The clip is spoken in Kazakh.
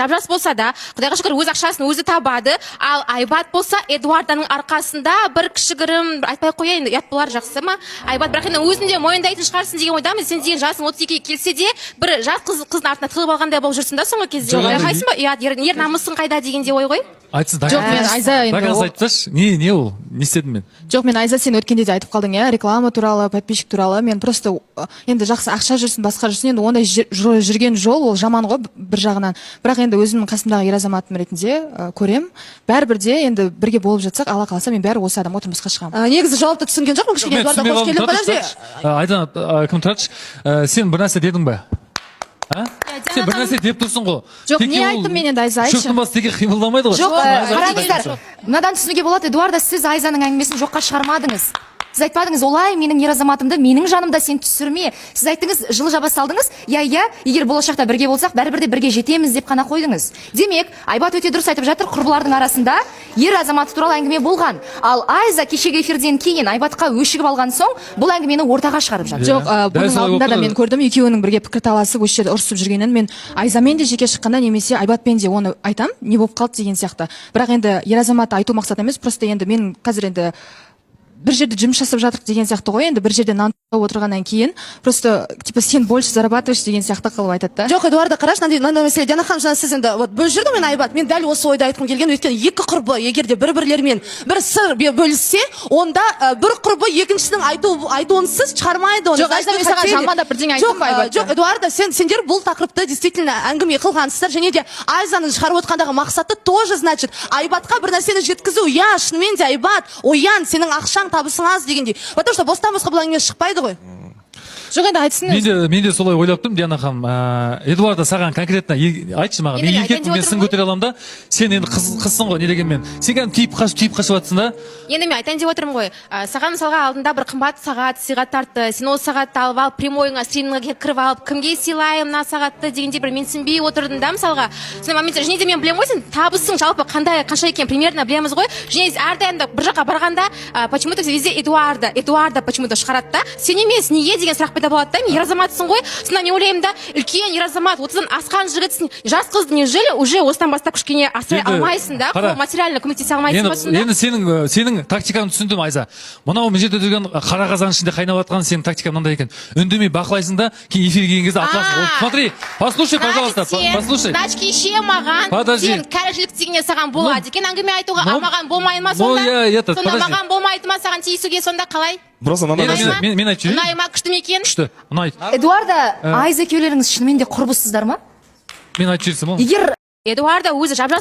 Жап жас болса да, құдайға шүкір, өз ақшасын өзі табады. Ал Айбат болса, Эдуарданың арқасында бір кішігірім, бір айтпай ақ қояйын, ұят болар, жақсы ма, Айбат? Бірақ енді өзің де мойындайтын шығарсың деген ойдамын. Сен деген жасың 32-ге келсе де, бір жас қыздың артына тығылып алғандай болып жүрсің да соңғы кезде. Жоқ, енді- Байқайсың ба, ұят, ер намысың қайда дегенде ой ғой. Айтсын. Жоқ, мен Айза енді До конца айтып тасташы, не ол, не істедім мен? Жоқ, мен, Айза, сен өткенде де айтып қалдың, иә, реклама туралы, подписчик туралы. Мен просто енді жақсы ақша жүрсін, басқа жүрсін, енді ондай жүрген жол ол жаман ғой бір жағынан. Бірақ енді өзімнің қасымдағы ер азаматым ретінде көрем бәрібір де. Енді бірге болып жатсақ, Алла қаласа, мен бәрі осы адамға тұрмысқа шығамын. Негізі жауапты түсінген жоқпын кішкене. Мен Эдуарда, түсінбей қош қалдым. келдің. Тұра тұршы, Подожди. тұра тұршы. Айдана, кім, тұра тұршы. Сен бір нәрсе дедің ба, а? Сен бір нәрсе деп тұрсың ғой. Жоқ, Теке не ол айттым мен енді, Айза, айтшы. Шөптің басы теке қимылдамайды ғой. Жоқ, Айза, қараңыздар, айтшы. мынадан түсінуге болады: Эдуарда, сіз Айзаның әңгімесін жоққа шығармадыңыз. Сіз айтпадыңыз: «Олай, менің ер азаматымды менің жанымда сен түсірме». Сіз айттыңыз, жылы жаба салдыңыз: «Иә, егер болашақта бірге болсақ, бәрібір де бірге жетеміз», — деп қана қойдыңыз. Демек, Айбат өте дұрыс айтып жатыр: құрбылардың арасында ер азаматы туралы әңгіме болған. Ал Айза кешегі эфирден кейін Айбатқа өшігіп алған соң, бұл әңгімені ортаға шығарып жатыр. Жоқ, Дәл бұның солай алдында болып да тұр. мен көрдім екеуінің бірге пікірталасып, осы жерде ұрысып жүргенін. Мен Айзамен де жеке шыққанда немесе Айбатпен де оны айтам, не болып қалды деген сияқты. Бірақ енді ер азаматты айту мақсат емес, просто енді мен қазір енді бір жерде жұмыс жасап жатырық деген сияқты ғой. Енді бір жерде нан тауып отырғаннан кейін, просто типа сен больше зарабатываешь деген сияқты қылып айтады да. Жоқ, Эдуарда, қарашы, мынандай мәселе. Диана ханым, жаңа сіз енді вот бөліп жіберді мен Айбат. Мен дәл осы ойды айтқым келген, өйткені екі құрбы егер де бір бірлерімен бір сыр бөліссе, онда бір құрбы екіншісінің айтуынсыз шығармайды оны. Жоқ, Айза, мен саған жамандап бірдеңе айттым Жоқ, ба, Айбатты? Жоқ, Эдуарда, сендер бұл тақырыпты действительно әңгіме қылғансыздар және де Айзаның шығарып отқандағы мақсаты тоже, значит, Айбатқа бір нәрсені жеткізу. Иә, шынымен де, Айбат, оян, сенің ақшаң, табысың аз дегендей, потому что бостан босқа бұл әңгіме шықпайды ғой. Жоқ, енді айтсын. Мен де солай ойлап тұрмын, Диана ханым. Эдуарда, саған конкретно айтшы маған. Енді Мен мен айтайын еркекпін, деп мен сын отырмын ғой. көтере аламын да. Сен енді қызсың ғой, не дегенмен. Сен кәдімгі тиіп қашып, тиіп қашып жатрсың да. Енді мен айтайын деп отырмын ғой. Саған мысалға алдында бір қымбат сағат сыйға тартты. Сен ол сағатты алып алып, прямойыңа, стриміңе кіріп алып, кімге сыйлаймын мына сағатты дегендей бір менсінбей отырдың да мысалға сондай моментте. Және де мен білемін ғой, сен табысың жалпы қандай, қанша екенін примерно білеміз ғой. Және әрдайым да бір жаққа барғанда почему то везде Эдуарда, Эдуарда почему то шығарады да, сен емес. Неге деген сұрақ пайда болады да. Мен ер азаматсың ғой. Сонда мен ойлаймын да, үлкен ер азамат, 30-дан асқан жігітсің, жас қызды неужели уже осыдан бастап кішкене асырай Енді алмайсың да? қара. Материально көмектесе алмайсың ба Енді, сонда? енді сенің тактикаңды түсіндім, Айза. Мынау мына жерде жүрген қара қазан ішінде қайнап жатқан сенің тактикаң мынандай екен: үндемей бақылайсың да, кейін эфирге келген кезде атыласың. А. Вот смотри, послушай, пожалуйста, Значит, сен, послушай. Значит, кеше маған Подожди. сен кәрішілік дегенге саған болады екен әңгіме айтуға, а Ну, маған болмай ма ну, сонда? я этот, Сонда подожди. маған болмайды ма саған тиісуге сонда, қалай? Просто мынандай Енді нәрсе. мен айтып жіберейін. Ұнай ма, күшті ме екен? Күшті, ұнайды. Эдуарда, Айза, екеулеріңіз шынымен де құрбысыздар ма? Мен айтып жіберсем болады. Егер Эдуарда өзі жап жас.